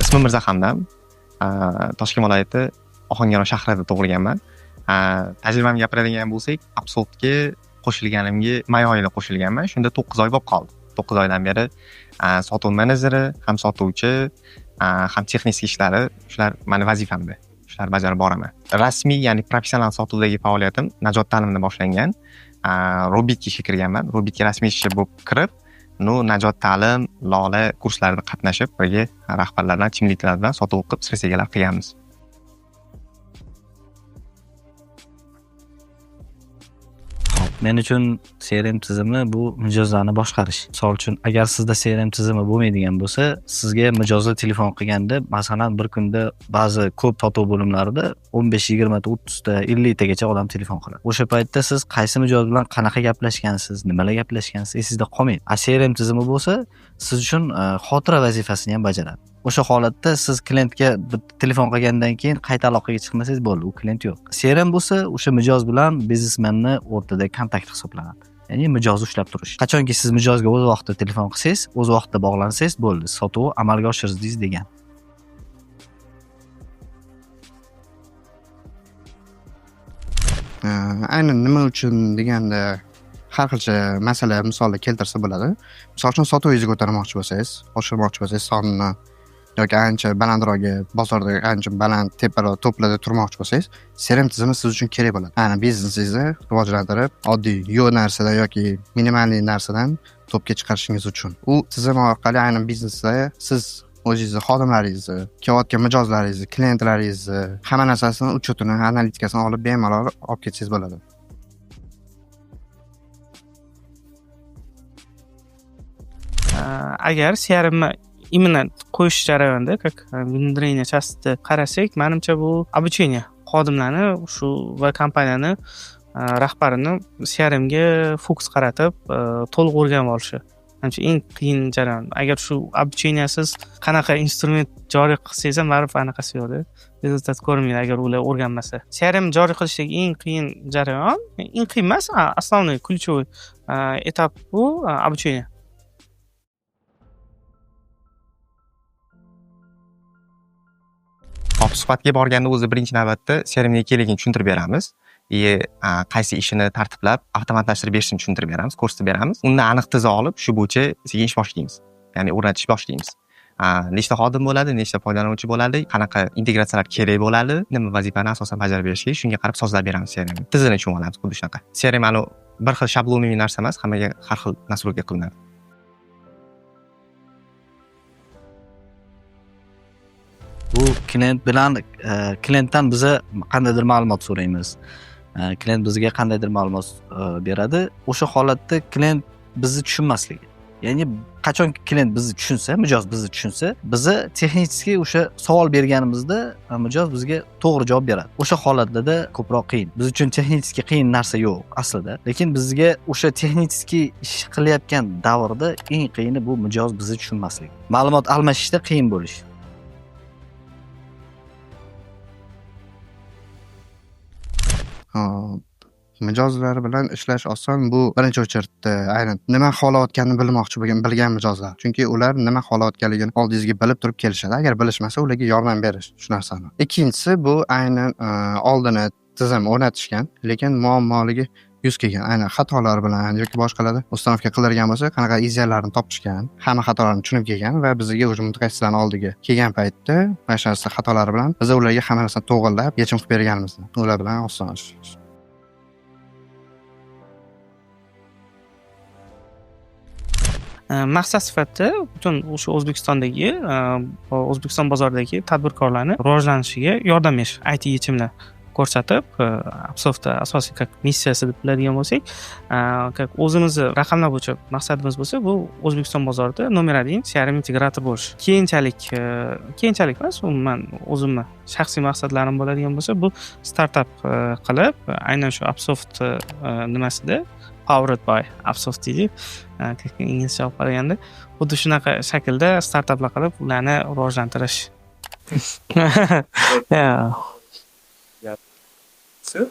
Ismim Mirza Hamdam. Toshkent viloyati Ohangaron shahrida tug'ilganman. Tajribamni gapiradigan bo'lsak, Upsoftga qo'shilganimga may oyida qo'shilganman. Shunda 9 oy bo'lib qoldi. 9 oydan beri sotuv menejeri, ham sotuvchi, ham texnik ishlari, shular meni vazifamda. Shularni bajarib boraman. Rasmiy, ya'ni professional sotuvdagi faoliyatim Najot ta'limida boshlangan. Robitga ishga kirganman. Robitga rasmiy ishchi bo'lib kirib, Najot ta'lim, Lola kurslarida qatnashib, birga rahbarlar bilan, team leaderlar bilan sotuv qilib, strategiyalar qilganmiz. Men uchun CRM tizimi bu mijozlarni boshqarish. Misol uchun, agar sizda CRM tizimi bo'lmaydigan bo'lsa, sizga mijozlar telefon qilganda, masalan, bir kunda ba'zi ko'p sotuv bo'limlarida 15, 20 ta, 30 ta, 50 tagacha odam telefon qiladi. O'sha paytda siz qaysi mijoz bilan qanaqa gaplashgansiz, nimalar gaplashgansiz esingizda qolmaydi. A CRM tizimi bo'lsa, siz uchun xotira vazifasini ham bajaradi. O'sha holatda siz klientga bir telefon qilgandan keyin qayta aloqaga chiqmasangiz bo'ldi, u klient yo'q. CRM bo'lsa, o'sha mijoz bilan biznesmenni o'rtada kontakt hisoblanadi. Ya'ni mijozni ushlab turish. Qachonki siz mijozga o'z vaqtida telefon qilsangiz, o'z vaqtida bog'lansangiz bo'ldi, sotuv amalga oshirdingiz degan. Aynan nima uchun deganda har xilcha masala misollar keltirsa bo'ladi. Misol uchun sotuvingizni ko'tarmoqchi bo'lsangiz, oshirmoqchi bo'lsangiz sonini yoki ancha balandroqga, bozorda ancha baland teparoq to'plarda turmoqchi bo'lsangiz, CRM tizimi siz uchun kerak bo'ladi. Aynan biznesingizni rivojlantirib, oddiy yo'q narsadan yoki minimalniy narsadan topga chiqarishingiz uchun. U tizim orqali aynan biznesda siz o'zingizni xodimlaringizni, kelayotgan mijozlaringizni, klientlaringizni hamma narsasini uchetini, analitikasini olib bemalol olib ketsangiz bo'ladi. Agar CRM именно qo'yish jarayonida, как внедрение части qarasak, menimcha bu обучение xodimlarni shu va kompaniyani rahbarini CRM ga fokus qaratib, to'liq o'rganib olishi. Menimcha eng qiyin jarayon. Agar shu обучениesiz qanaqa instrument joriy qilsangiz ham baribir anaqasi yo'qda. Rezultat ko'rinmaydi agar ular o'rganmasa. CRM joriy qilishdagi eng qiyin jarayon, eng qiyin emas, основной ключевой этап bu обучение. Hop, suhbatga borganda o'zi birinchi navbatda CRM nega kerakligini tushuntirib beramiz. Qaysi ishini tartiblab, avtomatlashtirib berishini tushuntirib beramiz, ko'rsatib beramiz. Undan aniq tiza olib, shu bo'yicha sekin ish boshlaymiz. Ya'ni o'rnatish boshlaymiz. Nechta xodim bo'ladi, nechta foydalanuvchi bo'ladi, qanaqa integratsiyalar kerak bo'ladi, nima vazifani asosan bajarib berish kerak, shunga qarab sozlab beramiz CRM. Tizini tushunib olamiz, xuddi shunaqa. CRM bir xil shabloniy narsa emas, hammaga har xil настройка qilinadi. Bu klient bilan, klientdan biza qandaydir ma'lumot so'raymiz. Klient bizga qandaydir ma'lumot beradi. O'sha holatda klient bizni tushunmasligi. Ya'ni qachon klient bizni tushunsa, mijoz bizni tushunsa, biza texnik o'sha savol berganimizda mijoz bizga to'g'ri javob beradi. O'sha holatlarda ko'proq qiyin. Biz uchun texnik qiyin narsa yo'q aslida, lekin bizga o'sha texnik ish qilayotgan davrda eng qiyini bu mijoz bizni tushunmasligi. Ma'lumot almashishda qiyin bo'lish. Hop, mijozlar bilan ishlash oson. Bu birinchi o'chirtda aynan nima xohlayotganini bilmoqchi bo'lgan, bilgan mijozlar. Chunki ular nima xohlayotganligini oldingizga bilib turib kelishadi. Agar bilishmasa, ularga yordam berish shu narsani. Ikkinchisi bu aynan oldini tizim o'rnatishgan, lekin muammoligi yuz kelgan. Aynan xatolar bilan yoki boshqalarda ustanovka qildirgan bo'lsa, qanaqa izyanlarni topishgan, hamma xatolarni tushunib kelgan va bizga o'sha mutaxassislarning oldiga kelgan paytda mana shu narsa xatolari bilan biz ularga hamma narsani to'g'irlab yechim qilib berganmiz. Ular bilan oson ish. Maqsad sifatida butun o'sha O'zbekiston bozoridagi tadbirkorlarni rivojlanishiga yordam berish, IT yechimlar ko'rsatib, Upsoftda asosiy как missiyasi deb biladigan bo'lsak, как o'zimizni raqamlar bo'yicha maqsadimiz bo'lsa, bu O'zbekiston bozorida nomer 1 CRM integrator bo'lish. Keyinchalik emas, umuman o'zimni shaxsiy maqsadlarim bo'ladigan bo'lsa, bu startap qilib, aynan shu Upsoft nimasida powered by Upsoft deydi, inglizcha olib qaraganda, xuddi shunaqa shaklda startaplar qilib, ularni rivojlantirish. Yeah. Все?